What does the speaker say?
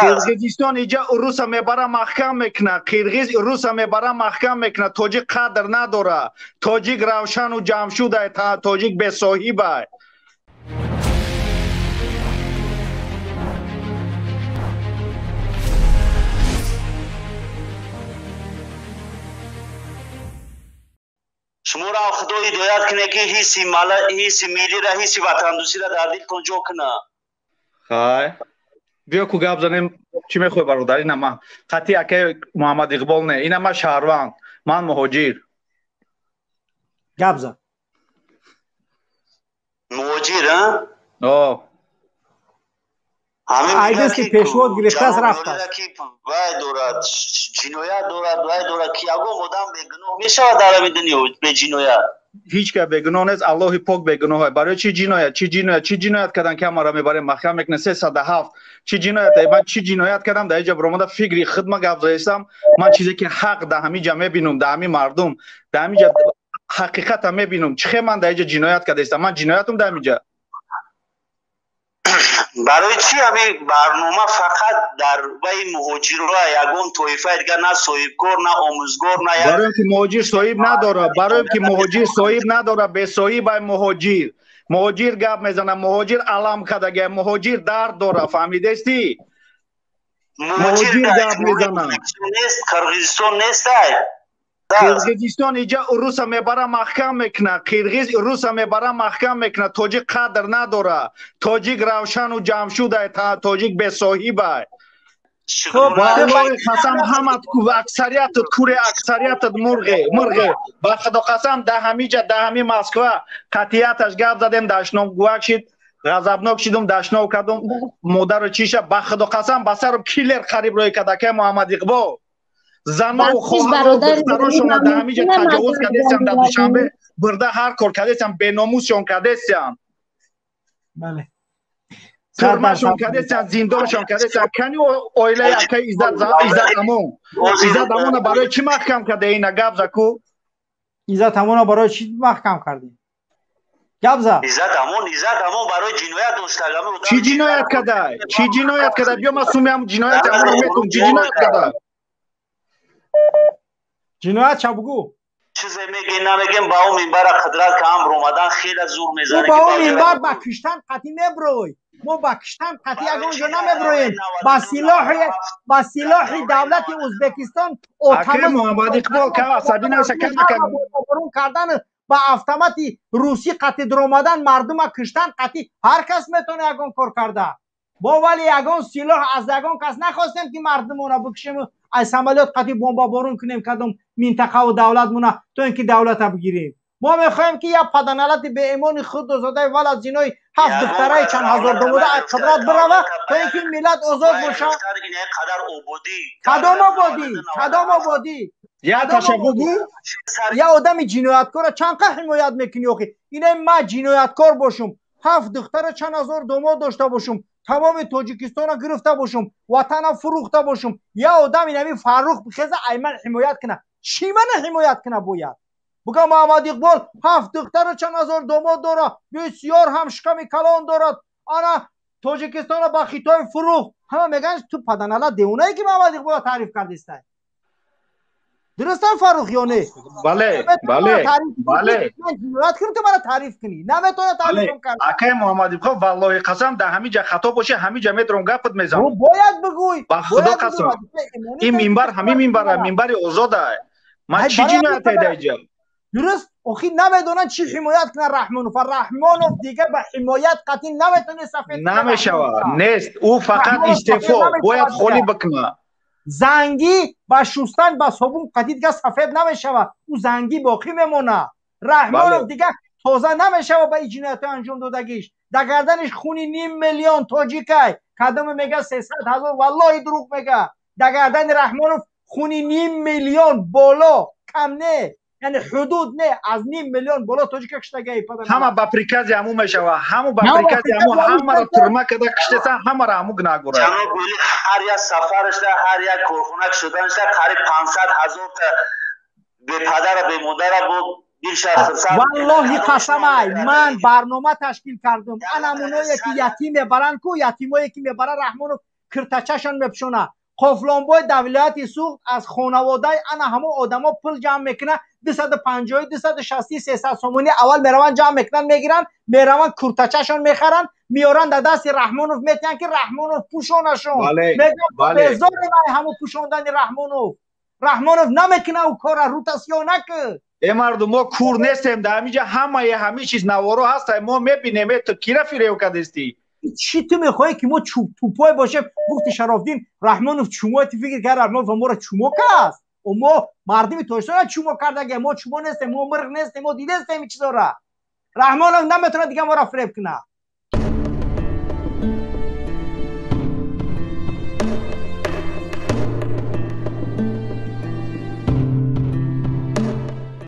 Қирғизистон иҷа уруса мебара маҳкам мекуна, қирғиз уруса мебара маҳкам мекуна, тоҷик қадр надора, тоҷик равшану ҷамшудай, тоҷик бесоҳибай. Шуморо Худо ҳидоят кунад, ки ҳисси ҳисси миллиро, ҳисси ватандӯстиро дар дилтон ҷо кунад. Хай, биё ку гап занем. Чӣ мехоҳӣ, бародар? Ина ман қатъи акаи Муҳаммад Иқбол не, ина ман шаҳрванд, ман муҳоҷир. Гап зан. Муҳоҷир, а? О. Айдест, ки пешвод гирифтааст, рафтааст. Вай дорад, ҷиноят дорад, вай дорад, ки ягон одам бегуноҳ мешавад дар ҳамин дунё, беҷиноят? Ҳеҷ ка бегуноҳ нест, Аллоҳи пок бегуноҳ. Барои чӣ ҷиноят? Чӣ ҷиноят? Чӣ ҷиноят кардам, ки ҳамаро мебарем маҳкам мекунем? 307 чӣ ҷиноят? Ман чӣ ҷиноят кардам? Дар инҷа баромада фикри худма гап заистам. Ман чизе ки ҳақ дар ҳамин ҷа мебинум, дар ҳамин мардум, дар ҳамин ҷа ҳақиқата мебинум. Чӣ хел ман дар инҷа ҷиноят кардаистам? Ман ҷиноятум дар ҳамин ҷа? Барои чӣ ҳамин барнома фақат дар ваи муҳоҷирро, ягон тоифаи дигар, на соҳибкор, на омӯзгор, на Барои ки муҳоҷир соҳиб надорад, барои ки муҳоҷир соҳиб надорад, бесоҳибай муҳоҷир. Муҳоҷир гап мезанад, муҳоҷир алам кардагия, муҳоҷир дард дорад, фаҳмидестӣ? Муҳоҷир гап мезанад. Қирғизистон нестай. Қирғизистон иҷа уруса мебара маҳкам мекуна, қирғиз уруса мебара маҳкам мекуна, тоҷик қадр надора, тоҷик равшану ҷамшудай, тоҷик бесоҳибай. Валлоҳи қасам, ҳамат аксариятат куре, аксариятат мурғе, мурғе. Ба Худо қасам, дар ҳамиҷа, дар ҳами Москва қатъияташ гап задем, дашном гувак шид, ғазабнок шидум, дашнов кардум, модару чиша. Ба Худо қасам, ба сару киллер қариб рӯй кард акай Муҳаммад Иқбол. Зану хоҳару духтарошонро дар ҳамиҷа таҷовуз кардесиям, дар Душанбе бурда ҳар кор кардесиям, беномусшон кардесиям. Тюрмашон кардесиям, зиндоншон кардесиям. Кани оилаи акаи Иззат, Иззат Амон? Иззат Амона барои чӣ маҳкам карда? Ина гап за ку. Иззат Амона барои чӣ маҳкам кардем? Гап за. Иззат Амон, Иззат Амон барои ҷиноят дошта. Чӣ ҷиноят карда? Чӣ ҷиноят карда? Биё, ман сумиам ҷинояти Амонро метум. Чӣ ҷиноят карда? Ҷиноят ча, бугӯ. Чизе мегем, намегем, ба ӯ минбара қудрат ка амр омадан хеле зур мезанад. Ба ӯ минбар ба киштан қатъӣ меброй. Мо ба киштан қатъӣ ягон ҷо намеброем. Ба силоҳи давлати Ӯзбекистон. Акай Муҳаммад Иқбол ка асабӣ наша кардан ба автомати русӣ қатъӣ дуромадан, мардума киштан қатъӣ ҳар кас метавона ягон кор карда. Мо вале ягон силоҳ аз ягон кас нахостем, ки мардумона бикушему аз самолёт қатъи бомбаборон кунем кадом минтақаву давлатмона, то ин ки давлата бигирем. Мо мехоҳем, ки як паданалати беимони худозодаи валад зинои ҳафт духтараи чанд ҳазор домода аз қудрат бирава, то ин ки миллат озод боша. Кадом ободӣ? Кадом ободӣ? Я ташаббугу. Я одами ҷинояткорро чанд қа ҳимоят мекунӣ охи? Ине ман ҷинояткор бошум, ҳафт духтара, чанд ҳазор домод дошта бошум, тамоми Тоҷикистонро гирифта бошум, ватана фурӯхта бошум, я одам инами Фаррух бихеза, ай ман ҳимоят куна, чӣ мана ҳимоят куна? Бояд буга Муҳаммад Иқбол ҳафт духтару чанд ҳазор домод дорад, бисёр ҳам шиками калон дорад, ана Тоҷикистонро ба Хитой фурӯхт. Ҳама мегӯянд, ту паданала девонае, ки Муҳаммад Иқболро таъриф кардистай. Дурустам, Фаррух, ё не? Бале, бале, бале. Ҷиноят кунем, ту мара таъриф кунӣ, наметавона таъриф кард. Акай Муҳаммад Иқбол, валлоҳи қасам, дар ҳамин ҷа хато бошӣ, ҳамин ҷа метавонам гапат мезанам. Бояд бигӯй. Ба Худо қасам, ин минбар ҳамин минбара, минбари озода. Ман чӣ ҷинояте дар инҷа? Дуруст, охи намедонанд чӣ ҳимоят кунад Раҳмонов. Раҳмонов дигар ба ҳимоят қатъӣ наметавонӣ сафед. Намешавад, нест. Ӯ фақат истеъфо бояд холӣ бикунад. Зангӣ ба шустан ба собун қатъӣ дигар сафед намешавад, ӯ зангӣ боқӣ мемонад. Раҳмонов дигар тоза намешавад ба ин ҷиноятҳои анҷом додагиш. Дар гарданиш хуни ним миллион тоҷикай. Кадоме мега 300 000, валлоҳи дурӯғ мега. Дар гардани Раҳмонов хуни ним миллион боло, кам не, яъне ҳудуд не, аз ним миллион боло тоҷика киштагаи. Ҳама ба прикази ҳаму мешава, ҳаму ба прикази ҳаму ҳамаро турма карда киштесан, ҳамаро ҳаму гунаҳгора. Ҳар як сафарашда, ҳар як корхона шуданашда қариб 500 000 та бепадара, бемодара буд. Валлоҳи қасамай, ман барнома ташкил кардум. Анамуное ки ятим мебаранд ку, ятимое ки мебарад Раҳмонов. Киртачашон мепӯшона. Қофлонбой дар вилояти Суғд аз хонаводаи ана ҳамо одамо пул ҷамъ мекунад, 250, 260, 300 сомонӣ. Аввал мераванд, ҷамъ мекунанд, мегиранд, мераванд, куртачашон мехаранд, меоранд, дар дасти Раҳмонов метиҳанд, ки Раҳмонов пӯшонашон. Безорем ай ҳамо пӯшондани Раҳмонов. Раҳмонов намекуна ӯ кора, рута сиёҳ накӣ. Э мардум, мо кур нестем. Дар ҳамиҷа ҳамаи ҳамин чиз наворо ҳаста, мо мебинем. Э, ту кира фирев кардестӣ? Чӣ ту мехоҳӣ, ки мо тупой бошем? Гуфти Шарофдин, Раҳмонов чумо. Ту фикр кард, Раҳмонов моро чумо каст? Мо мардуми Тоҷикистона чумо кардаге. Мо чумо нестем, мо мирғ нестем, мо дидестем ин чизора. Раҳмонов наметавонад дига моро фиреб кунад.